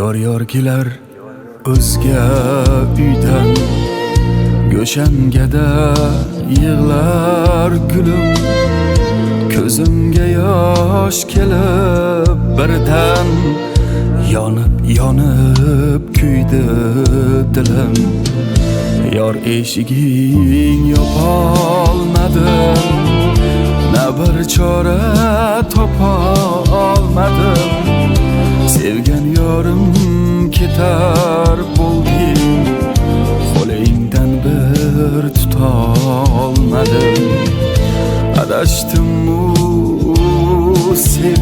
Yor yor kelar o'zga uydan, go'shangada yig'lar gulim. Ko'zimga yosh kelib birdan, yonib yonib kuydi dilim. Yor eshiging yopolmadim, na bir chora topolmadim. Sevgan yorim ketar bo'lding, qo'lingdan bir tutolmadim. Adashdim u sevdim.